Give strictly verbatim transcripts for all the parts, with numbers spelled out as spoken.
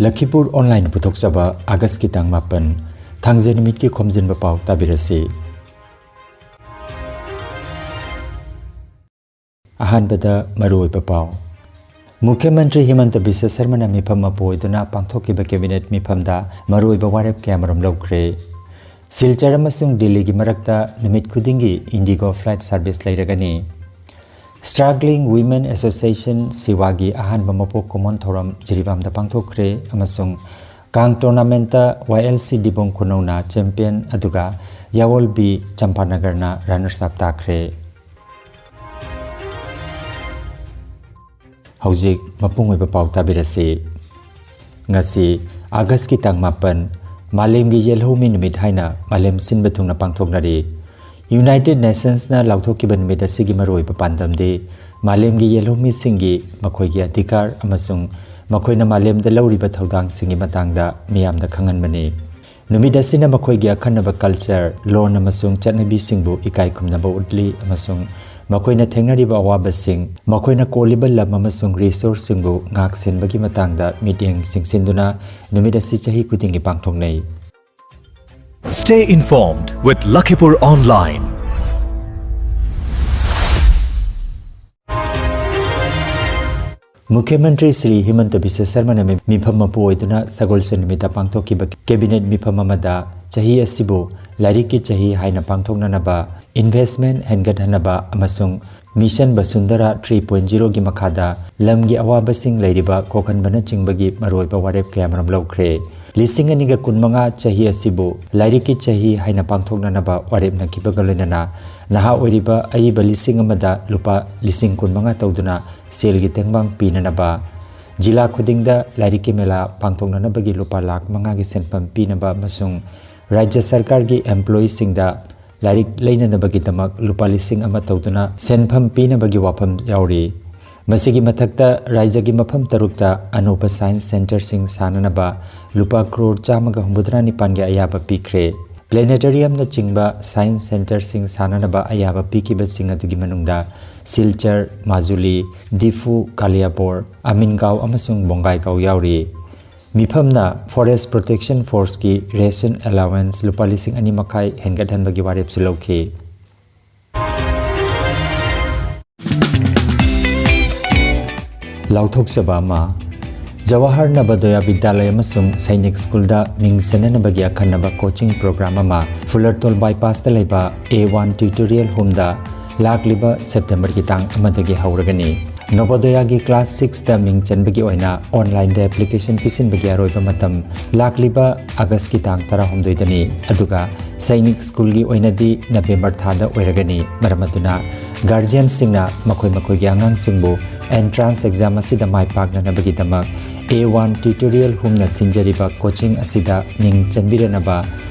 ꯂꯈꯤꯄꯨꯔ online ꯄꯨꯊꯣꯛꯆꯕ ꯑꯥꯒꯁꯀꯤ ꯇꯥꯡ ꯃꯥꯄꯟ, ꯊꯥꯡꯖ ꯅꯨꯃꯤꯠꯀꯤ ꯈꯣꯝꯖꯤꯟꯕ ꯄꯥꯎ ꯇꯥꯕꯤꯔꯁꯤ꯫ ꯑꯍꯥꯟꯕꯗ ꯃꯔꯨꯑꯣꯏꯕ ꯄꯥꯎ꯫ ꯃꯨꯈ꯭ꯌ ꯃꯟꯇ꯭ꯔꯤ ꯍꯤꯃꯟꯇ ꯕꯤꯁ꯭ꯋ ꯁꯔꯃꯅ ꯃꯤꯐꯝ ꯃꯄꯨ ꯑꯣꯏꯗꯨꯅ ꯄꯥꯡꯊꯣꯛꯈꯤꯕ ꯀꯦꯕꯤꯅꯦꯠ ꯃꯤꯐꯝꯗ ꯃꯔꯨꯑꯣꯏꯕ ꯋꯥꯔꯦꯞ ꯀꯌꯥꯃꯔꯨꯝ ꯂꯧꯈ꯭ꯔꯦ꯫ ꯁꯤꯜꯆꯔ ꯑꯃꯁꯨꯡ ꯗꯤꯜꯂꯤꯒꯤ ꯃꯔꯛꯇ ꯅꯨꯃꯤꯠ ꯈꯨꯗꯤꯡꯒꯤ ꯏꯟꯗꯤꯒꯣ ꯐ꯭ꯂꯥꯏꯠ ꯁꯔꯚꯤꯁ ꯂꯩꯔꯒꯅꯤ꯫ Struggling Women Association, ꯁꯤꯋꯥꯒꯤ ꯑꯍꯥꯟꯕ ꯃꯄꯣꯛ ꯀꯨꯝꯑꯣꯟ ꯊꯧꯔꯝ ꯖꯤꯔꯤꯕꯥꯝꯗ ꯄꯥꯡꯊꯣꯛꯈ꯭ꯔꯦ ꯑꯃꯁꯨꯡ ꯀꯥꯡ ꯇꯣꯔꯅꯥꯃꯦꯟꯠꯇ ꯋꯥꯏ ꯑꯦꯜ ꯁꯤ ꯗꯤꯕꯣꯡ ꯈꯨꯅꯧꯅ ꯆꯦꯝꯄꯤꯌꯟ, ꯑꯗꯨꯒ ꯌꯥꯑꯣꯜ ꯕꯤ ꯆꯝꯄꯥꯅꯒꯔꯅ ꯔꯅꯔꯁ ꯑꯞ ꯇꯥꯈ꯭ꯔꯦ꯫ ꯍꯧꯖꯤꯛ ꯃꯄꯨꯡ ꯑꯣꯏꯕ ꯄꯥꯎ ꯇꯥꯕꯤꯔꯁꯤ꯫ ꯉꯁꯤ ꯑꯥꯒꯁꯀꯤ ꯇꯥꯡ ꯃꯥꯄꯟ, ꯃꯥꯂꯦꯝꯒꯤ ꯌꯦꯜꯍꯧꯃꯤ ꯅꯨꯃꯤꯠ ꯍꯥꯏꯅ ꯃꯥꯂꯦꯝ ꯁꯤꯟꯕ ꯊꯨꯡꯅ ꯄꯥꯡꯊꯣꯛꯅꯔꯤ꯫ ꯌꯨꯅꯥꯏꯇꯦꯗ ꯅꯦꯁꯟꯁꯅ ꯂꯥꯎꯊꯣꯛꯈꯤꯕ ꯅꯨꯃꯤꯠ ꯑꯁꯤꯒꯤ ꯃꯔꯨꯑꯣꯏꯕ ꯄꯥꯟꯗꯝꯗꯤ ꯃꯥꯂꯦꯝꯒꯤ ꯌꯦꯜꯍꯧꯃꯤꯁꯤꯡꯒꯤ ꯃꯈꯣꯏꯒꯤ ꯑꯙꯤꯀꯥꯔ ꯑꯃꯁꯨꯡ ꯃꯈꯣꯏꯅ ꯃꯥꯂꯦꯝꯗ ꯂꯧꯔꯤꯕ ꯊꯧꯗꯥꯡꯁꯤꯡꯒꯤ ꯃꯇꯥꯡꯗ ꯃꯤꯌꯥꯝꯗ ꯈꯪꯍꯟꯕꯅꯤ꯫ ꯅꯨꯃꯤꯠ ꯑꯁꯤꯅ ꯃꯈꯣꯏꯒꯤ ꯑꯈꯟꯅꯕ ꯀꯜꯆꯔ, ꯂꯣꯟ ꯑꯃꯁꯨꯡ ꯆꯠꯅꯕꯤꯁꯤꯡꯕꯨ ꯏꯀꯥꯏ ꯈꯨꯝꯅꯕ ꯎꯠꯂꯤ ꯑꯃꯁꯨꯡ ꯃꯈꯣꯏꯅ ꯊꯦꯡꯅꯔꯤꯕ ꯑꯋꯥꯕꯁꯤꯡ, ꯃꯈꯣꯏꯅ ꯀꯣꯜꯂꯤꯕ ꯂꯝ ꯑꯃꯁꯨꯡ ꯔꯤꯁꯣꯔꯁꯁꯤꯡꯕꯨ ꯉꯥꯛ-ꯁꯦꯟꯕꯒꯤ ꯃꯇꯥꯡꯗ ꯃꯤꯠꯌꯦꯡ ꯆꯤꯡꯁꯤꯟꯗꯨꯅ ꯅꯨꯃꯤꯠ ꯑꯁꯤ ꯆꯍꯤ ꯈꯨꯗꯤꯡꯒꯤ ꯄꯥꯡꯊꯣꯛꯅꯩ꯫ Stay informed with Lakhipur Online. ꯃꯨꯈ꯭ꯌ ꯃꯟꯇ꯭ꯔꯤ ꯁ꯭ꯔꯤ ꯍꯤꯃꯟꯇ ꯕꯤꯁ꯭ꯋ ꯁꯔꯃꯅ ꯃꯤ-, ꯃꯤꯐꯝ ꯃꯄꯨ ꯑꯣꯏꯗꯨꯅ ꯁꯒꯣꯜꯁꯦꯟ ꯅꯨꯃꯤꯠꯇ ꯄꯥꯡꯊꯣꯛꯈꯤꯕ ꯀꯦꯕꯤꯅꯦꯠ ꯃꯤꯐꯝ ꯑꯃꯗ ꯆꯍꯤ ꯑꯁꯤꯕꯨ ꯂꯥꯏꯔꯤꯛꯀꯤ ꯆꯍꯤ ꯍꯥꯏꯅ ꯄꯥꯡꯊꯣꯛꯅꯅꯕ, ꯏꯟꯚꯦꯁ꯭ꯠꯃꯦꯟꯠ ꯍꯦꯟꯒꯠꯍꯟꯅꯕ ꯑꯃꯁꯨꯡ ꯃꯤꯁꯟ ꯕꯁꯨꯟꯗꯔꯥ ꯊ꯭ꯔꯤ ꯄꯣꯏꯟꯠ ꯖꯤꯔꯣꯒꯤ ꯃꯈꯥꯗ ꯂꯝꯒꯤ ꯑꯋꯥꯕꯁꯤꯡ ꯂꯩꯔꯤꯕ ꯀꯣꯛꯍꯟꯕꯅꯆꯤꯡꯕꯒꯤ ꯃꯔꯨꯑꯣꯏꯕ ꯋꯥꯔꯦꯞ ꯀꯌꯥꯃꯔꯨꯝ ꯂꯧꯈ꯭ꯔꯦ꯫ ꯂꯤꯁꯤꯡ ꯑꯅꯤꯒ ꯀꯨꯟꯃꯉꯥ ꯆꯍꯤ ꯑꯁꯤꯕꯨ ꯂꯥꯏꯔꯤꯛꯀꯤ ꯆꯍꯤ ꯍꯥꯏꯅ ꯄꯥꯡꯊꯣꯛꯅꯅꯕ ꯋꯥꯔꯦꯞꯅꯈꯤꯕꯒ ꯂꯣꯏꯅꯅ ꯅꯍꯥ ꯑꯣꯏꯔꯤꯕ ꯑꯏꯕ ꯂꯤꯁꯤꯡ ꯑꯃꯗ ꯂꯨꯄꯥ ꯂꯤꯁꯤꯡ ꯀꯨꯟꯃꯉꯥ ꯇꯧꯗꯨꯅ ꯁꯦꯜꯒꯤ ꯇꯦꯡꯕꯥꯡ ꯄꯤꯅꯅꯕ, ꯖꯤꯂꯥ ꯈꯨꯗꯤꯡꯗ ꯂꯥꯏꯔꯤꯛꯀꯤ ꯃꯦꯂꯥ ꯄꯥꯡꯊꯣꯛꯅꯅꯕꯒꯤ ꯂꯨꯄꯥ ꯂꯥꯈ ꯃꯉꯥꯒꯤ ꯁꯦꯟꯐꯝ ꯄꯤꯅꯕ ꯑꯃꯁꯨꯡ ꯔꯥꯖ꯭ꯌ ꯁꯔꯀꯥꯔꯒꯤ ꯑꯦꯝꯄ꯭ꯂꯣꯌꯤꯁꯤꯡꯗ ꯂꯥꯏꯔꯤꯛ ꯂꯩꯅꯅꯕꯒꯤꯗꯃꯛ ꯂꯨꯄꯥ ꯂꯤꯁꯤꯡ ꯑꯃ ꯇꯧꯗꯨꯅ ꯁꯦꯟꯐꯝ ꯄꯤꯅꯕꯒꯤ ꯋꯥꯐꯝ ꯌꯥꯎꯔꯤ꯫ ꯃꯁꯤꯒꯤ ꯃꯊꯛꯇ ꯔꯥꯖ꯭ꯌꯒꯤ ꯃꯐꯝ ꯇꯔꯨꯛꯇ ꯑꯅꯧꯕ ꯁꯥꯏꯟꯁ ꯁꯦꯟꯇꯔꯁꯤꯡ ꯁꯥꯅꯅꯕ ꯂꯨꯄꯥ ꯀ꯭ꯔꯣꯔ ꯆꯥꯝꯃꯒ ꯍꯨꯝꯐꯨꯇꯔꯥ ꯅꯤꯄꯥꯟꯒꯤ ꯑꯌꯥꯕ ꯄꯤꯈ꯭ꯔꯦ꯫ ꯄ꯭ꯂꯦꯅꯦꯇꯔꯤꯌꯝꯅꯆꯤꯡꯕ ꯁꯥꯏꯟꯁ ꯁꯦꯟꯇꯔꯁꯤꯡ ꯁꯥꯅꯅꯕ ꯑꯌꯥꯕ ꯄꯤꯈꯤꯕꯁꯤꯡ ꯑꯗꯨꯒꯤ ꯃꯅꯨꯡꯗ ꯁꯤꯜꯆꯔ, ꯃꯥꯖꯨꯂꯤ, ꯗꯤꯐꯨ, ꯀꯥꯂꯤꯌꯥꯕꯣꯔ, ꯑꯃꯤꯟꯒꯥꯎ ꯑꯃꯁꯨꯡ ꯕꯣꯡꯒꯥꯏꯒꯥꯎ ꯌꯥꯎꯔꯤ꯫ ꯃꯤꯐꯝꯅ Forest Protection Forceꯀꯤ ration allowance ꯂꯨꯄꯥ ꯂꯤꯁꯤꯡ ꯑꯅꯤ ꯃꯈꯥꯏ ꯍꯦꯟꯒꯠꯍꯟꯕꯒꯤ ꯋꯥꯔꯦꯞꯁꯨ ꯂꯧꯈꯤ꯫ ꯂꯥꯎꯊꯣꯛꯆꯕ ꯑꯃ, ꯖꯋꯥꯍꯔ ꯅꯕꯣꯗꯌ ꯕꯤꯗ꯭ꯌꯥꯂꯌ ꯑꯃꯁꯨꯡ ꯁꯩꯅꯤꯛ ꯁ꯭ꯀꯨꯜꯗ ꯃꯤꯡ ꯆꯟꯅꯅꯕꯒꯤ ꯑꯈꯟꯅꯕ coaching program ꯑꯃ ꯐꯨꯂꯔꯇꯣꯜ bypassꯇ ꯂꯩꯕ A one Tutorial Homeꯗ ꯂꯥꯛꯂꯤꯕ Septemberꯒꯤ ꯇꯥꯡ ꯑꯃꯗꯒꯤ ꯍꯧꯔꯒꯅꯤ꯫ ꯅꯕꯣꯗꯌꯒꯤ class sixꯇ ꯃꯤꯡ ꯆꯟꯕꯒꯤ ꯑꯣꯏꯅ onlineꯗ application ꯄꯤꯁꯤꯟꯕꯒꯤ ꯑꯔꯣꯏꯕ ꯃꯇꯝ ꯂꯥꯛꯂꯤꯕ Augustꯀꯤ ꯇꯥꯡ ꯇꯔꯥꯍꯨꯝꯗꯣꯏꯗꯅꯤ, ꯑꯗꯨꯒ ꯁꯩꯅꯤꯛ ꯁ꯭ꯀꯨꯜꯒꯤ ꯑꯣꯏꯅꯗꯤ November ꯊꯥꯗ ꯑꯣꯏꯔꯒꯅꯤ꯫ ꯃꯔꯝ ꯑꯗꯨꯅ guardianꯁꯤꯡꯅ ꯃꯈꯣꯏ ꯃꯈꯣꯏꯒꯤ ꯑꯉꯥꯡꯁꯤꯡꯕꯨ entrance exam ꯑꯁꯤꯗ ꯃꯥꯏ ꯄꯥꯛꯅꯅꯕꯒꯤꯗꯃꯛ A one Tutorial Homeꯅ ꯁꯤꯟꯖꯔꯤꯕ coaching ꯑꯁꯤꯗ ꯃꯤꯡ ꯆꯟꯕꯤꯔꯅꯕ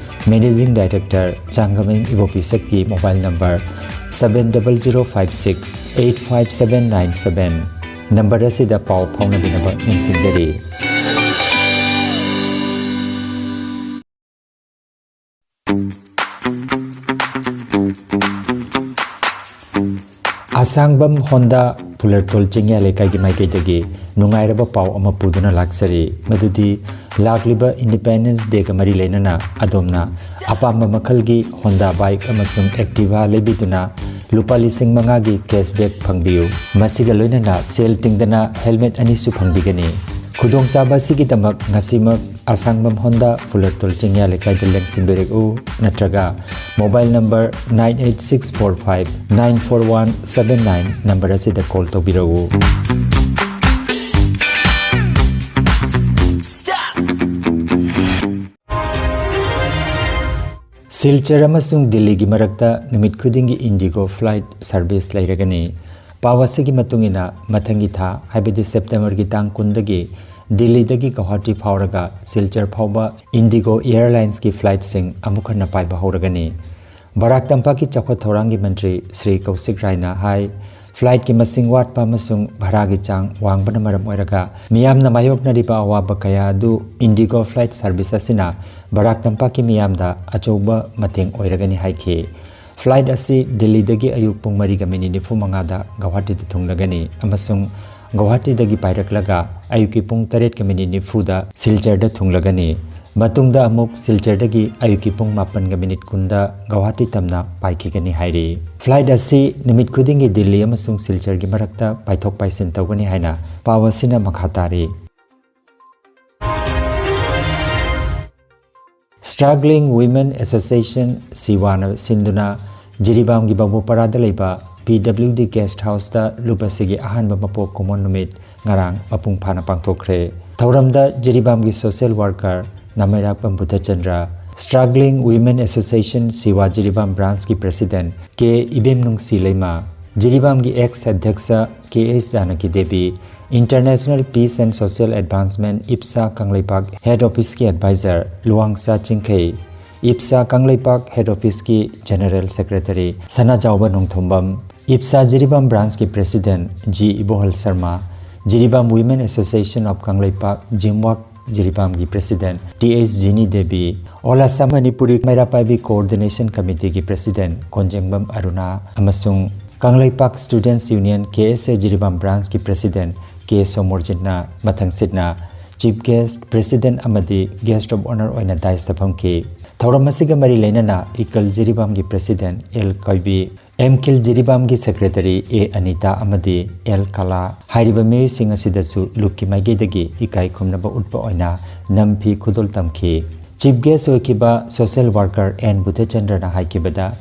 Managing Director ꯆꯥꯡꯒꯃꯤꯡ ꯏꯕꯣꯄꯤꯁꯛꯀꯤ mobile number seven double zero five six eight five seven nine seven number ꯑꯁꯤꯗ ꯄꯥꯎ ꯐꯥꯎꯅꯕꯤꯅꯕ ꯅꯤꯡꯁꯤꯡꯖꯔꯤ꯫ ꯑꯁꯥꯡꯕꯝ ꯍꯣꯟꯗꯥ ꯐꯨꯂꯔꯇꯣꯜ ꯆꯤꯡꯌꯥ ꯂꯩꯀꯥꯏꯒꯤ ꯃꯥꯏꯀꯩꯗꯒꯤ ꯅꯨꯡꯉꯥꯏꯔꯕ ꯄꯥꯎ ꯑꯃ ꯄꯨꯗꯨꯅ ꯂꯥꯛꯆꯔꯤ꯫ ꯃꯗꯨꯗꯤ ꯂꯥꯛꯂꯤꯕ Independence Dayꯒ ꯃꯔꯤ ꯂꯩꯅꯅ ꯑꯗꯣꯝꯅ ꯑꯄꯥꯝꯕ ꯃꯈꯜꯒꯤ Honda bike ꯑꯃꯁꯨꯡ Activa ꯂꯩꯕꯤꯗꯨꯅ ꯂꯨꯄꯥ ꯂꯤꯁꯤꯡ ꯃꯉꯥꯒꯤ cashback ꯐꯪꯕꯤꯌꯨ꯫ ꯃꯁꯤꯒ ꯂꯣꯏꯅꯅ ꯁꯦꯜ ꯇꯤꯡꯗꯅ helmet ꯑꯅꯤꯁꯨ ꯐꯪꯕꯤꯒꯅꯤ꯫ ꯈꯨꯗꯣꯡꯆꯥꯕ ꯑꯁꯤꯒꯤꯗꯃꯛ ꯉꯁꯤꯃꯛ ꯑꯁꯥꯡꯕꯝ ꯍꯣꯟꯗꯥ ꯐꯨꯂꯔꯇꯣꯜ ꯆꯤꯡꯌꯥ ꯂꯩꯀꯥꯏꯗ ꯂꯦꯡꯁꯤꯟꯕꯤꯔꯛꯎ, ꯅꯠꯇ꯭ꯔꯒ mobile number nine eight six four five nine four one seven nine number ꯑꯁꯤꯗ call ꯇꯧꯕꯤꯔꯛꯎ꯫ ꯁꯤꯜꯆꯔ ꯑꯃꯁꯨꯡ ꯗꯤꯜꯂꯤꯒꯤ ꯃꯔꯛꯇ ꯅꯨꯃꯤꯠ ꯈꯨꯗꯤꯡꯒꯤ IndiGo flight service ꯂꯩꯔꯒꯅꯤ꯫ ꯄꯥꯎ ꯑꯁꯤꯒꯤ ꯃꯇꯨꯡ ꯏꯟꯅ, ꯃꯊꯪꯒꯤ ꯊꯥ, ꯍꯥꯏꯕꯗꯤ Septemberꯒꯤ ꯇꯥꯡ ꯀꯨꯟꯗꯒꯤ ꯗꯤꯜꯂꯤꯗꯒꯤ ꯒꯧꯍꯥꯇꯤ ꯐꯥꯎꯔꯒ ꯁꯤꯜꯆꯔ ꯐꯥꯎꯕ IndiGo Airlinesꯀꯤ flightꯁꯤꯡ ꯑꯃꯨꯛ ꯍꯟꯅ ꯄꯥꯏꯕ ꯍꯧꯔꯒꯅꯤ꯫ ꯕꯔꯥꯛ ꯇꯝꯄꯥꯛꯀꯤ ꯆꯥꯎꯈꯠ ꯊꯧꯔꯥꯡꯒꯤ ꯃꯟꯇ꯭ꯔꯤ ꯁ꯭ꯔꯤ ꯀꯧꯁꯤꯛ ꯔꯥꯏꯅ ꯍꯥꯏ, flightꯀꯤ ꯃꯁꯤꯡ ꯋꯥꯠꯄ ꯑꯃꯁꯨꯡ ꯚꯔꯥꯒꯤ ꯆꯥꯡ ꯋꯥꯡꯕꯅ ꯃꯔꯝ ꯑꯣꯏꯔꯒ ꯃꯤꯌꯥꯝꯅ ꯃꯥꯌꯣꯛꯅꯔꯤꯕ ꯑꯋꯥꯕ ꯀꯌꯥ ꯑꯗꯨ IndiGo flight service ꯑꯁꯤꯅ ꯕꯔꯥꯛ ꯇꯝꯄꯥꯛꯀꯤ ꯃꯤꯌꯥꯝꯗ ꯑꯆꯧꯕ ꯃꯇꯦꯡ ꯑꯣꯏꯔꯒꯅꯤ ꯍꯥꯏꯈꯤ꯫ Flight ꯑꯁꯤ ꯗꯤꯜꯂꯤꯗꯒꯤ ꯑꯌꯨꯛ ꯄꯨꯡ ꯃꯔꯤꯒ ꯃꯤꯅꯤꯠ ꯅꯤꯐꯨ ꯃꯉꯥꯗ ꯒꯧꯍꯥꯇꯤꯗ ꯊꯨꯡꯂꯒꯅꯤ ꯑꯃꯁꯨꯡ ꯒꯧꯍꯥꯇꯤꯗꯒꯤ ꯄꯥꯏꯔꯛꯂꯒ ꯑꯌꯨꯛꯀꯤ ꯄꯨꯡ ꯇꯔꯦꯠꯀ ꯃꯤꯅꯤꯠ ꯅꯤꯐꯨꯗ ꯁꯤꯜꯆꯔꯗ ꯊꯨꯡꯂꯒꯅꯤ꯫ ꯃꯇꯨꯡꯗ ꯑꯃꯨꯛ ꯁꯤꯜꯆꯔꯗꯒꯤ ꯑꯌꯨꯛꯀꯤ ꯄꯨꯡ ꯃꯥꯄꯟꯒ ꯃꯤꯅꯤꯠ ꯀꯨꯟꯗ ꯒꯧꯍꯥꯇꯤ ꯇꯝꯅ ꯄꯥꯏꯈꯤꯒꯅꯤ ꯍꯥꯏꯔꯤ꯫ Flight ꯑꯁꯤ ꯅꯨꯃꯤꯠ ꯈꯨꯗꯤꯡꯒꯤ ꯗꯤꯜꯂꯤ ꯑꯃꯁꯨꯡ ꯁꯤꯜꯆꯔꯒꯤ ꯃꯔꯛꯇ ꯄꯥꯏꯊꯣꯛ ꯄꯥꯏꯁꯤꯟ ꯇꯧꯒꯅꯤ ꯍꯥꯏꯅ ꯄꯥꯎ ꯑꯁꯤꯅ ꯃꯈꯥ ꯇꯥꯔꯤ꯫ Struggling Women Association ꯁꯤꯋꯥꯅ ꯁꯤꯟꯗꯨꯅ ꯖꯤꯔꯤꯕꯥꯝꯒꯤ ꯕꯥꯕꯨꯄꯥꯔꯥꯗ ꯂꯩꯕ ꯄꯤ ꯗꯕ꯭ꯂꯤꯎ ꯗꯤ ꯒꯦꯁꯠ ꯍꯥꯎꯁꯇ ꯂꯨꯞ ꯑꯁꯤꯒꯤ ꯑꯍꯥꯟꯕ ꯃꯄꯣꯛ ꯀꯨꯝꯑꯣꯟ ꯅꯨꯃꯤꯠ ꯉꯔꯥꯡ ꯃꯄꯨꯡ ꯐꯥꯅ ꯄꯥꯡꯊꯣꯛꯈ꯭ꯔꯦ꯫ ꯊꯧꯔꯝꯗ ꯖꯤꯔꯤꯕꯥꯝꯒꯤ ꯁꯣꯁꯤꯌꯦꯜ ꯋꯥꯔꯀꯔ ꯅꯥꯃꯩꯔꯥꯛꯄꯝ ꯕꯨꯙꯆꯟꯗ꯭ꯔ, Struggling Women Association ꯁꯤꯋꯥ ꯖꯤꯔꯤꯕꯥꯝ ꯕ꯭ꯔꯥꯟꯁꯀꯤ ꯄ꯭ꯔꯦꯁꯤꯗꯦꯟꯠ ꯀꯦ ꯏꯕꯦꯝꯅꯨꯡꯁꯤ ꯂꯩꯃ, ꯖꯤꯔꯤꯕꯥꯝꯒꯤ ꯑꯦꯛꯁ ꯑꯗ꯭ꯌꯛꯁ K S Janaki Devi, International Peace and Social Advancement IPSA Kangleipak head ꯑꯣꯐꯤꯁꯀꯤ advisor Luwangsha Chingkhei, IPSA Kangleipak head ꯑꯣꯐꯤꯁꯀꯤ general secretary Sanajaoba Nongthombam, IPSA Jiribam ꯕ꯭ꯔꯥꯟꯁꯀꯤ president G Ibohal Sharma, Jiribam Women Association of Kangleipak ꯖꯤꯝꯋꯥꯛ ꯖꯤꯔꯤꯕꯥꯝꯒꯤ president T S Jini Devi, All Assam Manipuri Meira ꯄꯥꯏꯕꯤ coordination ꯀꯃꯤꯇꯤꯒꯤ president ꯀꯣꯟꯖꯦꯡꯕꯝ ꯑꯔꯨꯅꯥ ꯑꯃꯁꯨꯡ Kangleipak ꯁ꯭ꯇꯨꯗꯦꯟꯠꯁ union ꯀꯦ ꯑꯦꯁ ꯑꯦ ꯖꯤꯔꯤꯕꯥꯝ ꯕ꯭ꯔꯥꯟꯁꯀꯤ president ꯀꯦ ꯁꯣꯃꯣꯔꯖꯤꯠꯅ ꯃꯊꯪꯁꯤꯠꯅ chief guest, president ꯑꯃꯗꯤ guest of honour ꯑꯣꯏꯅ ꯗꯥꯏꯁꯇ ꯐꯝꯈꯤ꯫ ꯊꯧꯔꯝ ꯑꯁꯤꯒ ꯃꯔꯤ ꯂꯩꯅꯅ ꯏꯀꯜ ꯖꯤꯔꯤꯕꯥꯝꯒꯤ ꯄ꯭ꯔꯦꯁꯤꯗꯦꯟꯠ ꯑꯦꯜ ꯀꯣꯏꯕꯤ, ꯑꯦꯝ ꯈꯤꯜ ꯖꯤꯔꯤꯕꯥꯝꯒꯤ ꯁꯦꯀ꯭ꯔꯦꯇꯔꯤ ꯑꯦ ꯑꯅꯤꯇꯥ ꯑꯃꯗꯤ ꯑꯦꯜ ꯀꯂꯥ ꯍꯥꯏꯔꯤꯕ ꯃꯤꯑꯣꯏꯁꯤꯡ ꯑꯁꯤꯗꯁꯨ ꯂꯨꯞꯀꯤ ꯃꯥꯏꯀꯩꯗꯒꯤ ꯏꯀꯥꯏ ꯈꯨꯝꯅꯕ ꯎꯠꯄ ꯑꯣꯏꯅ ꯅꯝꯐꯤ ꯈꯨꯗꯣꯜ ꯇꯝꯈꯤ꯫ ꯆꯤꯐ ꯒꯦꯁꯠ ꯑꯣꯏꯈꯤꯕ ꯁꯣꯁꯤꯌꯦꯜ ꯋꯥꯔꯀꯔ ꯑꯦꯟ ꯕꯨꯙꯆꯟꯗ꯭ꯔꯅ ꯍꯥꯏꯈꯤꯕꯗ,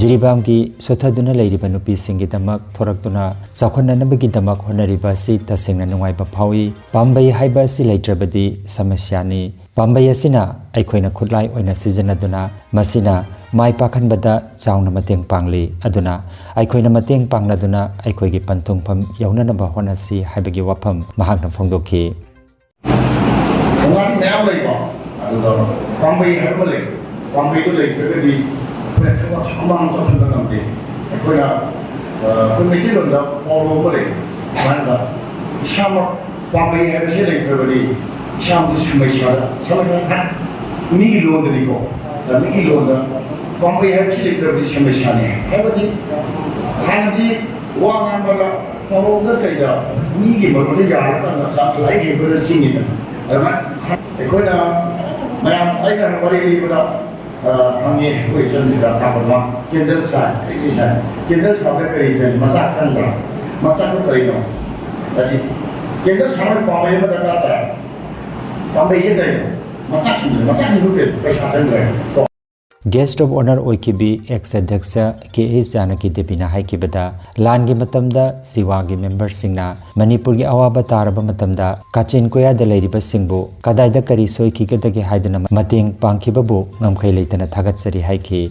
ꯖꯤꯔꯤꯕꯥꯝꯒꯤ ꯁꯣꯊꯗꯨꯅ ꯂꯩꯔꯤꯕ ꯅꯨꯄꯤꯁꯤꯡꯒꯤꯗꯃꯛ ꯊꯣꯔꯛꯇꯨꯅ ꯆꯥꯎꯈꯠꯅꯅꯕꯒꯤꯗꯃꯛ ꯍꯣꯠꯅꯔꯤꯕ ꯑꯁꯤ ꯇꯁꯦꯡꯅ ꯅꯨꯡꯉꯥꯏꯕ ꯐꯥꯎꯏ꯫ ꯄꯥꯝꯕꯩ ꯍꯥꯏꯕ ꯑꯁꯤ ꯂꯩꯇ꯭ꯔꯕꯗꯤ ꯁꯃꯁ꯭ꯌꯥꯅꯤ꯫ ꯄꯥꯝꯕꯩ ꯑꯁꯤꯅ ꯑꯩꯈꯣꯏꯅ ꯈꯨꯠꯂꯥꯏ ꯑꯣꯏꯅ ꯁꯤꯖꯤꯟꯅꯗꯨꯅ ꯃꯁꯤꯅ ꯃꯥꯏ ꯄꯥꯛꯍꯟꯕꯗ ꯆꯥꯎꯅ ꯃꯇꯦꯡ ꯄꯥꯡꯂꯤ꯫ ꯑꯗꯨꯅ ꯑꯩꯈꯣꯏꯅ ꯃꯇꯦꯡ ꯄꯥꯡꯅꯗꯨꯅ ꯑꯩꯈꯣꯏꯒꯤ ꯄꯟꯊꯨꯡꯐꯝ ꯌꯧꯅꯅꯕ ꯍꯣꯠꯅꯁꯤ ꯍꯥꯏꯕꯒꯤ ꯋꯥꯐꯝ ꯃꯍꯥꯛꯅ ꯐꯣꯡꯗꯣꯛꯈꯤ꯫ ꯊꯧꯅꯥꯗꯤ ꯃꯌꯥꯝ ꯂꯩꯀꯣ, ꯑꯗꯨꯒ ꯄꯥꯝꯕꯩ ꯍꯥꯏꯕ ꯑꯃ ꯂꯩ꯫ ꯄꯥꯝꯕꯩꯗꯨ ꯂꯩꯇ꯭ꯔꯒꯗꯤ ꯑꯩꯈꯣꯏꯅ ꯊꯕꯛꯁꯦ ꯃꯃꯥꯡ ꯆꯠꯍꯟꯕ ꯉꯝꯗꯦ꯫ ꯑꯩꯈꯣꯏꯅ, ꯑ, ꯑꯩꯈꯣꯏ ꯃꯩꯇꯩꯂꯣꯟꯗ ꯄꯥꯎꯔꯧ ꯑꯃ ꯂꯩ꯫ ꯁꯨꯃꯥꯏꯅ ꯏꯁꯥꯃꯛ ꯄꯥꯝꯕꯩ ꯍꯥꯏꯕꯁꯤ ꯂꯩꯇ꯭ꯔꯕꯗꯤ ꯏꯁꯥꯃꯛꯁꯤ ꯁꯃꯁ꯭ꯌꯥꯗ, ꯁꯃꯁ꯭ꯌꯥ ꯍꯥꯏ-, ꯃꯤꯒꯤ ꯂꯣꯟꯗꯗꯤꯀꯣ, ꯑ, ꯃꯤꯒꯤ ꯂꯣꯟꯗ ꯄꯥꯝꯕꯩ ꯍꯥꯏꯕꯁꯤ ꯂꯩꯇ꯭ꯔꯕꯗꯤ ꯁꯃꯁ꯭ꯌꯥꯅꯤ꯫ ꯍꯥꯏꯕꯗꯤ ꯍꯥꯟꯅꯗꯤ ꯋꯥ ꯉꯥꯡꯕꯗ ꯃꯔꯣꯛꯗ ꯀꯩꯗ ꯃꯤꯒꯤ ꯃꯔꯣꯟꯗ ꯌꯥꯔꯀꯥꯟꯗ ꯂꯥꯏ ꯍꯩꯕꯗ ꯆꯤꯡꯉꯤꯗꯅ꯫ ꯑꯗꯨꯃꯥꯏꯅ ꯑꯩꯈꯣꯏꯅ ꯃꯌꯥꯝ ꯑꯩꯅ ꯋꯥꯔꯤ ꯂꯤꯕꯗ ꯍꯪꯉꯦ ꯑꯩꯈꯣꯏ ꯏꯆꯟꯁꯤꯗ ꯊꯥꯕ ꯀꯦꯟꯗꯜ ꯁꯥꯏ ꯀꯩꯀꯩ ꯁꯥꯏ꯫ ꯀꯦꯟꯗꯜ ꯁꯥꯕꯗ ꯀꯔꯤ ꯆꯪꯏ? ꯃꯆꯥꯛ ꯆꯪꯕ꯭ꯔꯥ? ꯃꯆꯥꯛꯇꯣ ꯀꯔꯤꯅꯣ? ꯍꯥꯏꯗꯤ ꯀꯦꯟꯗꯜ ꯁꯥꯕꯒꯤ ꯄꯥꯝꯕꯩ ꯑꯃ ꯗꯔꯀꯥꯔ ꯇꯥꯏ꯫ ꯄꯥꯝꯕꯩꯁꯦ ꯀꯩꯅꯣ? ꯃꯆꯥꯛꯁꯤꯡꯗꯣ, ꯃꯆꯥꯛꯁꯤꯡꯗꯣ ꯀꯩꯅꯣ? ꯄꯩꯁꯥ ꯆꯪꯗ꯭ꯔꯦ꯫ Guest of Honour ꯑꯣꯏꯈꯤꯕꯤ ex ꯑꯗ꯭ꯌꯛꯁ K S Janaki ꯗꯦꯕꯤꯅ ꯍꯥꯏꯈꯤꯕꯗ, ꯂꯥꯟꯒꯤ ꯃꯇꯝꯗ ꯖꯤꯋꯥꯒꯤ ꯃꯦꯝꯕꯔꯁꯤꯡꯅ ꯃꯅꯤꯄꯨꯔꯒꯤ ꯑꯋꯥꯕ ꯇꯥꯔꯕ ꯃꯇꯝꯗ ꯀꯥꯆꯤꯟ ꯀꯣꯌꯥꯗ ꯂꯩꯔꯤꯕꯁꯤꯡꯕꯨ ꯀꯗꯥꯏꯗ ꯀꯔꯤ ꯁꯣꯏꯈꯤꯒꯗꯒꯦ ꯍꯥꯏꯗꯨꯅ ꯃꯇꯦꯡ ꯄꯥꯡꯈꯤꯕꯕꯨ ꯉꯝꯈꯩ ꯂꯩꯇꯅ ꯊꯥꯒꯠꯆꯔꯤ ꯍꯥꯏꯈꯤ꯫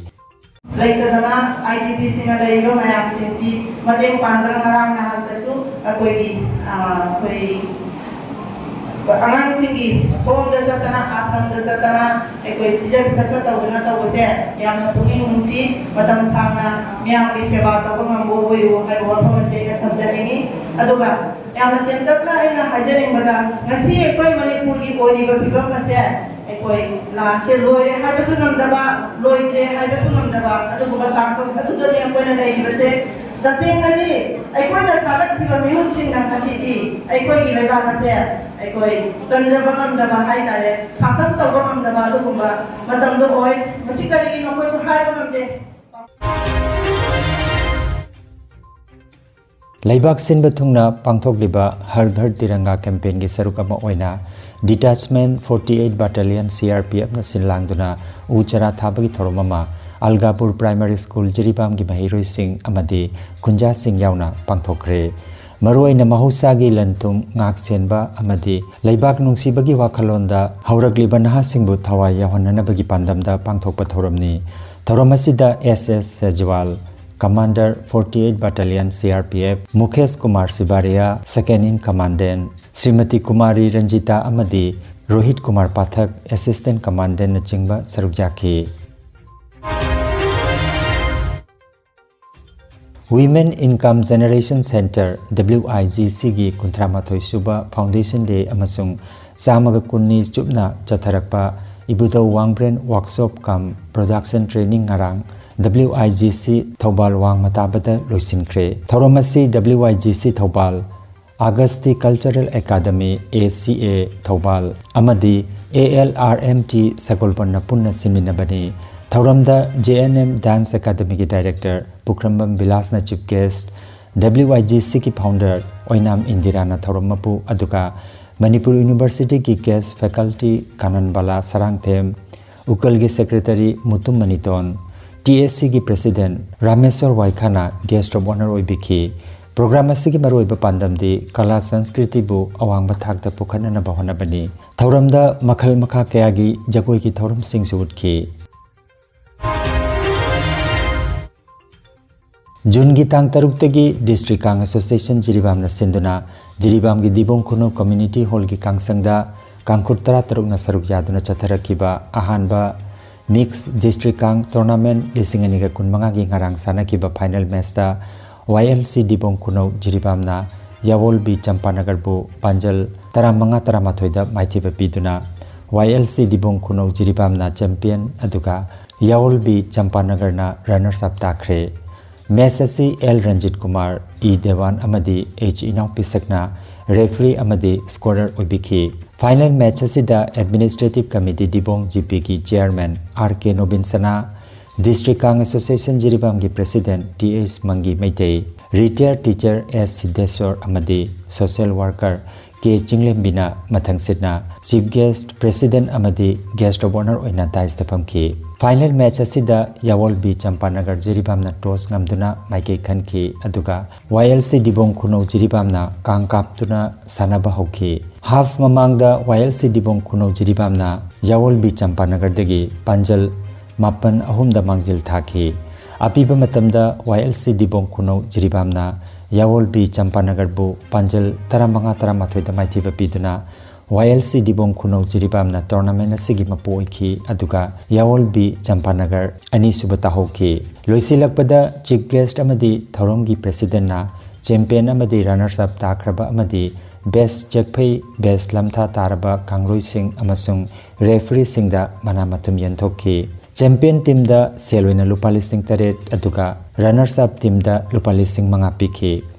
ꯂꯩꯇꯗꯅ ꯑꯥꯏ ꯗꯤ ꯄꯤꯁꯤꯡꯅ ꯂꯩꯔꯤꯕ ꯃꯌꯥꯝꯁꯤꯡꯁꯤ ꯃꯇꯦꯡ ꯄꯥꯡꯗꯅ ꯉꯔꯥꯡ ꯅꯍꯥꯟꯇꯁꯨ ꯑꯩꯈꯣꯏꯒꯤ, ꯑ, ꯑꯩꯈꯣꯏ ꯑꯉꯥꯡꯁꯤꯡꯒꯤ ꯍꯣꯝꯗ ꯆꯠꯇꯅ, ꯑꯥꯁ꯭ꯔꯝꯗ ꯆꯠꯇꯅ, ꯑꯩꯈꯣꯏ ꯄꯤꯖ ꯄꯤꯊꯛꯇ ꯇꯧꯗꯅ ꯇꯧꯕꯁꯦ ꯌꯥꯝꯅ ꯄꯨꯛꯅꯤꯡ ꯅꯨꯡꯁꯤ꯫ ꯃꯇꯝ ꯁꯥꯡꯅ ꯃꯤꯌꯥꯝꯒꯤ ꯁꯦꯕꯥ ꯇꯧꯕ ꯉꯝꯕ ꯑꯣꯏꯌꯨ ꯍꯥꯏꯕ ꯋꯥꯐꯝ ꯑꯁꯦ ꯑꯩꯅ ꯊꯝꯖꯅꯤꯡꯉꯤ꯫ ꯑꯗꯨꯒ ꯌꯥꯝꯅ ꯇꯦꯟꯇꯛꯅ ꯑꯩꯅ ꯍꯥꯏꯖꯅꯤꯡꯕꯗ, ꯉꯁꯤ ꯑꯩꯈꯣꯏ ꯃꯅꯤꯄꯨꯔꯒꯤ ꯑꯣꯏꯔꯤꯕ ꯐꯤꯕꯝ ꯑꯁꯦ, ꯑꯩꯈꯣꯏ ꯂꯥꯟꯁꯦ ꯂꯣꯏꯔꯦ ꯍꯥꯏꯕꯁꯨ ꯉꯝꯗꯕ, ꯂꯣꯏꯗ꯭ꯔꯦ ꯍꯥꯏꯕꯁꯨ ꯉꯝꯗꯕ ꯑꯗꯨꯒꯨꯝꯕ ꯇꯥꯡꯀꯛ ꯑꯗꯨꯗꯅꯤ ꯑꯩꯈꯣꯏꯅ ꯂꯩꯔꯤꯕꯁꯦ꯫ ꯇꯁꯦꯡꯅꯗꯤ ꯑꯩꯈꯣꯏꯅ ꯊꯥꯒꯠꯈꯤꯕ ꯃꯤꯍꯨꯠꯁꯤꯡꯅ ꯉꯁꯤꯗꯤ ꯑꯩꯈꯣꯏꯒꯤ ꯂꯩꯕꯥꯛ ꯑꯁꯦ ꯑꯩꯈꯣꯏ ꯀꯟꯖꯕ ꯉꯝꯗꯕ ꯍꯥꯏꯇꯥꯔꯦ, ꯁꯥꯁꯟ ꯇꯧꯕ ꯉꯝꯗꯕ ꯑꯗꯨꯒꯨꯝꯕ ꯃꯇꯝꯗꯣ ꯑꯣꯏ꯫ ꯃꯁꯤ ꯀꯔꯤꯒꯤꯅꯣ ꯑꯩꯈꯣꯏꯁꯨ ꯍꯥꯏꯕ ꯉꯝꯗꯦ꯫ ꯂꯩꯕꯥꯛ ꯁꯤꯟꯕ ꯊꯨꯡꯅ ꯄꯥꯡꯊꯣꯛꯂꯤꯕ ꯍꯔ ꯘꯔ ꯇꯤꯔꯪꯒꯥ campaignꯒꯤ ꯁꯔꯨꯛ ꯑꯃ ꯑꯣꯏꯅ detachment forty eight battalion C R P Fꯅ ꯁꯤꯜ ꯂꯥꯡꯗꯨꯅ ꯎ ꯆꯥꯔꯥ ꯊꯥꯕꯒꯤ ꯊꯧꯔꯝ ꯑꯃ ꯑꯜꯒꯥꯄꯨꯔ Primary School ꯖꯤꯔꯤꯕꯥꯝꯒꯤ ꯃꯍꯩꯔꯣꯏꯁꯤꯡ ꯑꯃꯗꯤ ꯈꯨꯟꯖꯥꯁꯤꯡ ꯌꯥꯎꯅ ꯄꯥꯡꯊꯣꯛꯈ꯭ꯔꯦ꯫ ꯃꯔꯨꯑꯣꯏꯅ ꯃꯍꯧꯁꯥꯒꯤ ꯂꯟ ꯊꯨꯝ ꯉꯥꯛ ꯁꯦꯟꯕ ꯑꯃꯗꯤ ꯂꯩꯕꯥꯛ ꯅꯨꯡꯁꯤꯕꯒꯤ ꯋꯥꯈꯜꯂꯣꯟꯗ ꯍꯧꯔꯛꯂꯤꯕ ꯅꯍꯥꯁꯤꯡꯕꯨ ꯊꯋꯥꯏ ꯌꯥꯎꯍꯟꯅꯅꯕꯒꯤ ꯄꯥꯟꯗꯝꯗ ꯄꯥꯡꯊꯣꯛꯄ ꯊꯧꯔꯝꯅꯤ꯫ ꯊꯧꯔꯝ ꯑꯁꯤꯗ S S ꯁꯦꯖꯋꯥꯜ, Commander forty eight battalion C R P F, Mukesh Kumar ꯁꯤꯕꯥꯔꯤꯌꯥ, Second in Commandant, Shrimati Kumari Ranjita ꯑꯃꯗꯤ ꯔꯣꯍꯤꯠ ꯀꯨꯃꯥꯔ ꯄꯥꯊꯛ, Assistant Commandantꯅꯆꯤꯡꯕ ꯁꯔꯨꯛ ꯌꯥꯈꯤ꯫ Women Income Generation Centre, W I G Cꯒꯤ ꯀꯨꯟꯊ꯭ꯔꯥ ꯃꯥꯊꯣꯏ ꯁꯨꯕ Foundation Day ꯑꯃꯁꯨꯡ ꯆꯥꯝꯃꯒ ꯀꯨꯟꯅꯤ ꯆꯨꯞꯅ ꯆꯠꯊꯔꯛꯄ ꯏꯕꯨꯙꯧ Wangbren Workshop cum Production Training ꯉꯔꯥꯡ W I G C Thoubal ꯋꯥꯡꯃ ꯇꯥꯕꯗ ꯂꯣꯏꯁꯤꯟꯈ꯭ꯔꯦ꯫ ꯊꯧꯔꯝ ꯑꯁꯤ W I G C Thoubal, Agasti Cultural Academy, A C A, Thoubal ꯑꯃꯗꯤ A L R M T ꯁꯒꯣꯜꯕꯟꯅ ꯄꯨꯟꯅ ꯁꯤꯟꯃꯤꯟꯅꯕꯅꯤ꯫ ꯊꯧꯔꯝꯗ J N M Dance Academyꯒꯤ Director Pukhrambam ꯕꯤꯂꯥꯁꯅ Chief Guest, W I G Cꯒꯤ Founder ꯑꯣꯏꯅꯥꯝ ꯏꯟꯗꯤꯔꯥꯅ ꯊꯧꯔꯝ ꯃꯄꯨ, ꯑꯗꯨꯒ Manipur Universityꯒꯤ Guest Faculty ꯀꯥꯅꯟꯕꯥꯂꯥ Sarangthem, ꯎꯀꯜꯒꯤ Secretary Mutum ꯃꯅꯤꯇꯣꯟ, T S Cꯒꯤ President Rameshwor ꯋꯥꯏꯈꯥꯅ Guest of Honour ꯑꯣꯏꯕꯤꯈꯤ꯫ Program ꯑꯁꯤꯒꯤ ꯃꯔꯨꯑꯣꯏꯕ ꯄꯥꯟꯗꯝꯗꯤ ꯀꯂꯥ ꯁꯪꯁꯀ꯭ꯔꯤꯇꯤꯕꯨ ꯑꯋꯥꯡꯕ ꯊꯥꯛꯇ ꯄꯨꯈꯠꯅꯅꯕ ꯍꯣꯠꯅꯕꯅꯤ꯫ ꯊꯧꯔꯝꯗ ꯃꯈꯜ ꯃꯈꯥ ꯀꯌꯥꯒꯤ ꯖꯒꯣꯏꯒꯤ ꯊꯧꯔꯝꯁꯤꯡꯁꯨ ꯎꯠꯈꯤ꯫ ꯖꯨꯟꯒꯤ ꯇꯥꯡ ꯇꯔꯨꯛꯇꯒꯤ District Kang Association ꯖꯤꯔꯤꯕꯥꯝꯅ ꯁꯤꯟꯗꯨꯅ ꯖꯤꯔꯤꯕꯥꯝꯒꯤ ꯗꯤꯕꯣꯡ ꯈꯨꯅꯧ Community Hallꯒꯤ ꯀꯥꯡꯁꯪꯗ ꯀꯥꯡꯈꯨꯠ ꯇꯔꯥꯇꯔꯨꯛꯅ ꯁꯔꯨꯛ ꯌꯥꯗꯨꯅ ꯆꯠꯊꯔꯛꯈꯤꯕ ꯑꯍꯥꯟꯕ Mix District Kang Tournament ꯂꯤꯁꯤꯡ ꯑꯅꯤꯒ ꯀꯨꯟꯃꯉꯥꯒꯤ ꯉꯔꯥꯡ ꯁꯥꯟꯅꯈꯤꯕ final matchꯇ Y L C ꯗꯤꯕꯣꯡ ꯈꯨꯅꯧ ꯖꯤꯔꯤꯕꯥꯝꯅ ꯌꯥꯋꯣꯜꯕꯤ ꯆꯝꯄꯥꯅꯒꯔꯕꯨ ꯄꯥꯟꯖꯜ ꯇꯔꯥꯃꯉꯥ ꯇꯔꯥꯃꯥꯊꯣꯏꯗ ꯃꯥꯏꯊꯤꯕ ꯄꯤꯗꯨꯅ Y L C ꯗꯤꯕꯣꯡ ꯈꯨꯅꯧ ꯖꯤꯔꯤꯕꯥꯝꯅ champion, ꯑꯗꯨꯒ ꯌꯥꯋꯣꯜꯕꯤ ꯆꯝꯄꯥꯅꯒꯔꯅ runners up ꯇꯥꯈ꯭ꯔꯦ꯫ Match ꯑꯁꯤ L ꯔꯟꯖꯤꯠ ꯀꯨꯃꯥꯔ, E ꯗꯦꯋꯥꯟ ꯑꯃꯗꯤ H ꯏꯅꯥꯎꯄꯤꯁꯛꯅ referee ꯑꯃꯗꯤ scorer ꯑꯣꯏꯕꯤꯈꯤ꯫ Final match ꯑꯁꯤꯗ Administrative Committee ꯗꯤꯕꯣꯡ GPꯒꯤ Chairman R K ꯅꯣꯕꯤꯟꯁꯅꯥ, District Kang Association ꯖꯤꯔꯤꯕꯥꯝꯒꯤ President T H ꯃꯪꯒꯤ Meitei, Retired Teacher S ꯁꯤꯗꯦꯁꯣꯔ ꯑꯃꯗꯤ Social Worker K ꯆꯤꯡꯂꯦꯝꯕꯤꯅ ꯃꯊꯪꯁꯤꯠꯅ Chief Guest, President ꯑꯃꯗꯤ Guest of Honour ꯑꯣꯏꯅ dais ꯇ ꯐꯝꯈꯤ꯫ Final match ꯑꯁꯤꯗ ꯌꯥꯋꯣꯜꯕꯤ ꯆꯝꯄꯥꯅꯒꯔ ꯖꯤꯔꯤꯕꯥꯝꯅ toss ꯉꯝꯗꯨꯅ ꯃꯥꯏꯀꯩ ꯈꯟꯈꯤ, ꯑꯗꯨꯒ Y L C ꯗꯤꯕꯣꯡ ꯈꯨꯅꯧ ꯖꯤꯔꯤꯕꯥꯝꯅ ꯀꯥꯡ ꯀꯥꯞꯇꯨꯅ ꯁꯥꯟꯅꯕ ꯍꯧꯈꯤ꯫ Half ꯃꯃꯥꯡꯗ Y L C ꯗꯤꯕꯣꯡ ꯈꯨꯅꯧ ꯖꯤꯔꯤꯕꯥꯝꯅ ꯌꯥꯋꯣꯜꯕꯤ ꯆꯝꯄꯥꯅꯒꯔꯗꯒꯤ ꯄꯥꯟꯖꯜ ꯃꯥꯄꯟ ꯑꯍꯨꯝꯗ ꯃꯥꯡꯖꯤꯜ ꯊꯥꯈꯤ꯫ ꯑꯄꯤꯕ ꯃꯇꯝꯗ Y L C ꯗꯤꯕꯣꯡ ꯈꯨꯅꯧ ꯖꯤꯔꯤꯕꯥꯝꯅ ꯌꯥꯋꯣꯜꯕꯤ ꯆꯝꯄꯥꯅꯒꯔꯕꯨ ꯄꯥꯟꯖꯜ ꯇꯔꯥꯃꯉꯥ ꯇꯔꯥꯃꯥꯊꯣꯏꯗ ꯃꯥꯏꯊꯤꯕ ꯄꯤꯗꯨꯅ Y L C ꯗꯤꯕꯣꯡ ꯈꯨꯅꯧ ꯖꯤꯔꯤꯕꯥꯝꯅ tournament ꯑꯁꯤꯒꯤ ꯃꯄꯨ ꯑꯣꯏꯈꯤ, ꯑꯗꯨꯒ ꯌꯥꯋꯣꯜꯕꯤ ꯆꯝꯄꯥꯅꯒꯔ ꯑꯅꯤꯁꯨꯕ ꯇꯥꯍꯧꯈꯤ꯫ ꯂꯣꯏꯁꯤꯜꯂꯛꯄꯗ Chief Guest ꯑꯃꯗꯤ ꯊꯧꯔꯝꯒꯤ Presidentꯅ champion ꯑꯃꯗꯤ runners up ꯇꯥꯈ꯭ꯔꯕ ꯑꯃꯗꯤ best ꯖꯦꯛꯐꯩ, best ꯂꯝꯊꯥ ꯇꯥꯔꯕ ꯀꯥꯡꯂꯣꯏꯁꯤꯡ ꯑꯃꯁꯨꯡ refereeꯁꯤꯡꯗ ꯃꯅꯥ ꯃꯊꯨꯝ ꯌꯦꯟꯊꯣꯛꯈꯤ꯫ ꯆꯦꯝꯄꯤꯌꯟ ꯇꯤꯝꯗ ꯁꯦꯜ ꯑꯣꯏꯅ ꯂꯨꯄꯥ ꯂꯤꯁꯤꯡ ꯇꯔꯦꯠ, ꯑꯗꯨꯒ ꯔꯅꯔꯁ ꯑꯞ ꯇꯤꯝꯗ ꯂꯨꯄꯥ ꯂꯤꯁꯤꯡ ꯃꯉꯥ ꯄꯤꯈꯤ꯫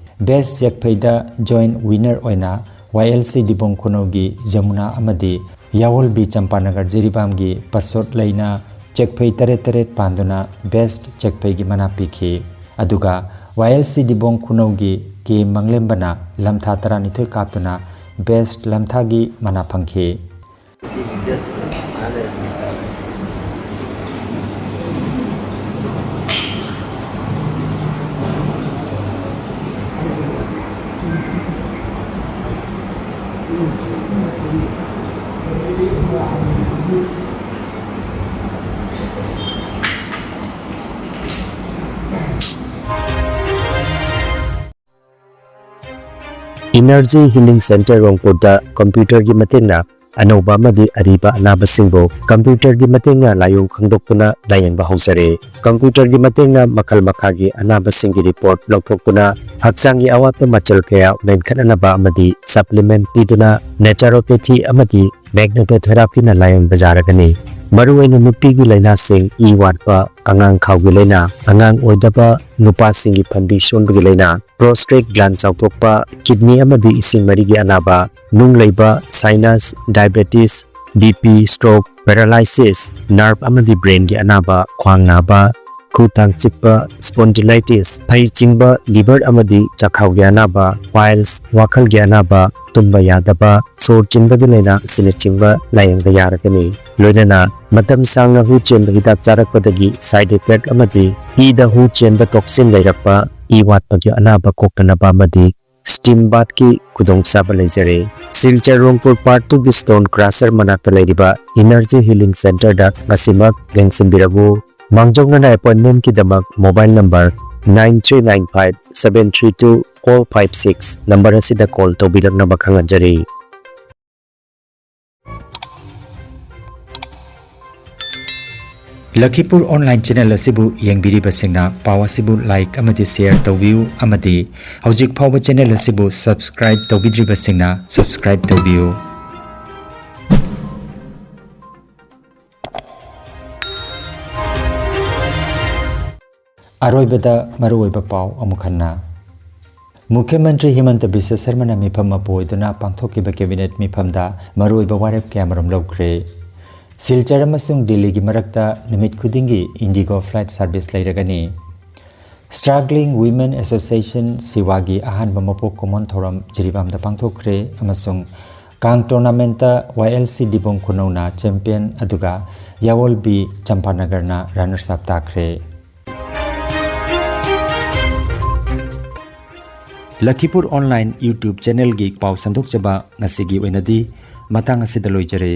ꯕꯦꯁ ꯆꯦꯛꯐꯩꯗ ꯖꯣꯏꯟ ꯋꯤꯅꯔ ꯑꯣꯏꯅ ꯋꯥꯏ ꯑꯦꯜ ꯁꯤ ꯗꯤꯕꯣꯡ ꯈꯨꯅꯧꯒꯤ ꯖꯃꯨꯅꯥ ꯑꯃꯗꯤ ꯌꯥꯋꯣꯜꯕꯤ ꯆꯝꯄꯥꯅꯒꯔ ꯖꯤꯔꯤꯕꯥꯝꯒꯤ ꯄꯁꯣꯠ ꯂꯩꯅ ꯆꯦꯛꯐꯩ ꯇꯔꯦꯠ ꯇꯔꯦꯠ ꯄꯥꯟꯗꯨꯅ ꯕꯦꯁ ꯆꯦꯛꯐꯩꯒꯤ ꯃꯅꯥ ꯄꯤꯈꯤ꯫ ꯑꯗꯨꯒ ꯋꯥꯏ ꯑꯦꯜ ꯁꯤ ꯗꯤꯕꯣꯡ ꯈꯨꯅꯧꯒꯤ ꯀꯦ ꯃꯪꯂꯦꯝꯕꯅ ꯂꯝꯊꯥ ꯇꯔꯥꯅꯤꯊꯣꯏ ꯀꯥꯞꯇꯨꯅ ꯕꯦꯁ ꯂꯝꯊꯥꯒꯤ ꯃꯅꯥ ꯐꯪꯈꯤ꯫ Energy Healing Center ꯔꯣꯡꯄꯨꯔꯗ ꯀꯝꯄ꯭ꯌꯨꯇꯔꯒꯤ ꯃꯇꯦꯡꯅ ꯑꯅꯧꯕ ꯑꯃꯗꯤ ꯑꯔꯤꯕ ꯑꯅꯥꯕꯁꯤꯡꯕꯨ ꯀꯝꯄ꯭ꯌꯨꯇꯔꯒꯤ ꯃꯇꯦꯡꯅ ꯂꯥꯏꯑꯣꯡ ꯈꯪꯗꯣꯛꯇꯨꯅ ꯂꯥꯌꯦꯡꯕ ꯍꯧꯖꯔꯦ꯫ ꯀꯝꯄ꯭ꯌꯨꯇꯔꯒꯤ ꯃꯇꯦꯡꯅ ꯃꯈꯜ ꯃꯈꯥꯒꯤ ꯑꯅꯥꯕꯁꯤꯡꯒꯤ ꯔꯤꯄꯣꯔꯠ ꯂꯧꯊꯣꯛꯇꯨꯅ ꯍꯛꯆꯥꯡꯒꯤ ꯑꯋꯥꯠꯄ ꯃꯆꯜ ꯀꯌꯥ ꯃꯦꯟꯈꯠꯅꯅꯕ ꯑꯃꯗꯤ ꯁꯄ꯭ꯂꯤꯃꯦꯟꯠ ꯄꯤꯗꯨꯅ ꯅꯦꯆꯔꯣꯄꯦꯊꯤ ꯑꯃꯗꯤ ꯃꯦꯒꯅꯦꯇꯣꯊꯦꯔꯥꯄꯤꯅ ꯂꯥꯌꯦꯡꯕ ꯌꯥꯔꯒꯅꯤ꯫ ꯃꯔꯨꯑꯣꯏꯅ ꯅꯨꯄꯤꯒꯤ ꯂꯥꯏꯅꯥꯁꯤꯡ, ꯏ ꯋꯥꯠꯄ, ꯑꯉꯥꯡ ꯈꯥꯎꯒꯤ ꯂꯥꯏꯅꯥ, ꯑꯉꯥꯡ ꯑꯣꯏꯗꯕ, ꯅꯨꯄꯥꯁꯤꯡꯒꯤ ꯐꯟꯕꯤ ꯁꯣꯟꯕꯒꯤ ꯂꯥꯏꯅꯥ, ꯄ꯭ꯔꯣꯁꯇꯦꯠ ꯒ꯭ꯂꯥꯟ ꯆꯥꯎꯊꯣꯛꯄ, ꯀꯤꯗꯅꯤ ꯑꯃꯗꯤ ꯏꯁꯤꯡ ꯃꯔꯤꯒꯤ ꯑꯅꯥꯕ, ꯅꯨꯡ ꯂꯩꯕ, sinus, diabetes, B P, stroke, paralysis, nerve ꯑꯃꯗꯤ ꯕ꯭ꯔꯦꯟꯒꯤ ꯑꯅꯥꯕ, ꯈ꯭ꯋꯥꯡ ꯅꯥꯕ, ꯈꯨ ꯇꯥꯡ ꯆꯤꯛꯄ, ꯁ꯭ꯄꯣꯟꯗꯤꯂꯥꯏꯇꯤꯁ, ꯐꯩ ꯆꯤꯡꯕ, ꯂꯤꯚꯔ ꯑꯃꯗꯤ ꯆꯥꯛꯈꯥꯎꯒꯤ ꯑꯅꯥꯕ, ꯄꯥꯏꯜꯁ, ꯋꯥꯈꯜꯒꯤ ꯑꯅꯥꯕ, ꯇꯨꯝꯕ ꯌꯥꯗꯕ, ꯁꯣꯔ ꯆꯤꯟꯕꯒꯤ ꯂꯥꯏꯅꯥ ꯑꯁꯤꯅꯆꯤꯡꯕ ꯂꯥꯌꯦꯡꯕ ꯌꯥꯔꯒꯅꯤ꯫ ꯂꯣꯏꯅꯅ ꯃꯇꯝ ꯁꯥꯡꯅ ꯍꯨ ꯆꯦꯟꯕ ꯍꯤꯗꯥꯛ ꯆꯥꯔꯛꯄꯗꯒꯤ ꯁꯥꯏꯗ ꯏꯐꯦꯛ ꯑꯃꯗꯤ ꯏꯗ ꯍꯨ ꯆꯦꯟꯕ ꯇꯣꯛꯁꯤꯟ ꯂꯩꯔꯛꯄ, ꯏ ꯋꯥꯠꯄꯒꯤ ꯑꯅꯥꯕ ꯀꯣꯛꯇꯅꯕ ꯑꯃꯗꯤ ꯁ꯭ꯇꯤꯝ ꯕꯥꯊꯀꯤ ꯈꯨꯗꯣꯡꯆꯥꯕ ꯂꯩꯖꯔꯦ꯫ ꯁꯤꯜꯆꯔ ꯔꯣꯡꯄꯨꯔ ꯄꯥꯔꯠ ꯇꯨꯒꯤ ꯁ꯭ꯇꯣꯟ ꯀ꯭ꯔꯁꯔ ꯃꯅꯥꯛꯇ ꯂꯩꯔꯤꯕ ꯏꯅꯔꯖꯤ ꯍꯤꯂꯤꯡ ꯁꯦꯟꯇꯔꯗ ꯉꯁꯤꯃꯛ ꯂꯦꯡꯁꯤꯟꯕꯤꯔꯛꯎ꯫ ꯃꯥꯡꯖꯧꯅꯅ ꯑꯦꯄꯣꯏꯟꯃꯦꯟꯠꯀꯤꯗꯃꯛ mobile number nine three nine five seven three two four five six number ꯑꯁꯤꯗ ꯀꯣꯜ ꯇꯧꯕꯤꯔꯛꯅꯕ ꯈꯪꯍꯟꯖꯔꯤ꯫ ꯂꯈꯤꯄꯨꯔ ꯑꯣꯟꯂꯥꯏꯟ ꯆꯦꯅꯦꯜ ꯑꯁꯤꯕꯨ ꯌꯦꯡꯕꯤꯔꯤꯕꯁꯤꯡꯅ ꯄꯥꯎ ꯑꯁꯤꯕꯨ ꯂꯥꯏꯛ ꯑꯃꯗꯤ ꯁꯦꯌꯔ ꯇꯧꯕꯤꯌꯨ ꯑꯃꯗꯤ ꯍꯧꯖꯤꯛ ꯐꯥꯎꯕ ꯆꯦꯅꯦꯜ ꯑꯁꯤꯕꯨ ꯁꯕꯁꯀ꯭ꯔꯥꯏꯕ ꯇꯧꯕꯤꯗ꯭ꯔꯤꯕꯁꯤꯡꯅ ꯁꯕꯁꯀ꯭ꯔꯥꯏꯕ ꯇꯧꯕꯤꯌꯨ꯫ ꯑꯔꯣꯏꯕꯗ ꯃꯔꯨꯑꯣꯏꯕ ꯄꯥꯎ ꯑꯃꯨꯛ ꯍꯟꯅ꯫ ꯃꯨꯈ꯭ꯌ ꯃꯟꯇ꯭ꯔꯤ ꯍꯤꯃꯟꯇ ꯕꯤꯁ꯭ꯋ ꯁꯔꯃꯅ ꯃꯤꯐꯝ ꯑꯃ ꯄꯨꯑꯣꯏꯗꯨꯅ ꯄꯥꯡꯊꯣꯛꯈꯤꯕ ꯀꯦꯕꯤꯅꯦꯠ ꯃꯤꯐꯝꯗ ꯃꯔꯨꯑꯣꯏꯕ ꯋꯥꯔꯦꯞ ꯀꯌꯥꯃꯔꯨꯝ ꯂꯧꯈ꯭ꯔꯦ꯫ ꯁꯤꯜꯆꯔ ꯑꯃꯁꯨꯡ ꯗꯤꯜꯂꯤꯒꯤ ꯃꯔꯛꯇ ꯅꯨꯃꯤꯠ ꯈꯨꯗꯤꯡꯒꯤ ꯏꯟꯗꯤꯒꯣ ꯐ꯭ꯂꯥꯏꯠ ꯁꯥꯔꯚꯤꯁ ꯂꯩꯔꯒꯅꯤ꯫ Struggling Women Association ꯁꯤꯋꯥꯒꯤ ꯑꯍꯥꯟꯕ ꯃꯄꯣꯛ ꯀꯨꯝꯑꯣꯟ ꯊꯧꯔꯝ ꯖꯤꯔꯤꯕꯥꯝꯗ ꯄꯥꯡꯊꯣꯛꯈ꯭ꯔꯦ ꯑꯃꯁꯨꯡ ꯀꯥꯡ ꯇꯣꯔꯅꯥꯃꯦꯟꯠꯇ ꯋꯥꯏ ꯑꯦꯜ ꯁꯤ ꯗꯤꯕꯣꯡ ꯈꯨꯅꯧꯅ ꯆꯦꯝꯄꯤꯌꯟ ꯑꯗꯨꯒ ꯌꯥꯑꯣꯜ ꯕꯤ ꯆꯝꯄꯥꯅꯒꯔꯅ ꯔꯅꯔꯁ ꯑꯞ ꯇꯥꯈ꯭ꯔꯦ꯫ ꯂꯈꯤꯄꯨꯔ ꯑꯣꯟꯂꯥꯏꯟ YouTube ꯆꯦꯅꯦꯜꯒꯤ ꯄꯥꯎ ꯁꯟꯗꯣꯛꯆꯕ ꯉꯁꯤꯒꯤ ꯑꯣꯏꯅꯗꯤ ꯃꯇꯥꯡ ꯑꯁꯤꯗ ꯂꯣꯏꯖꯔꯦ꯫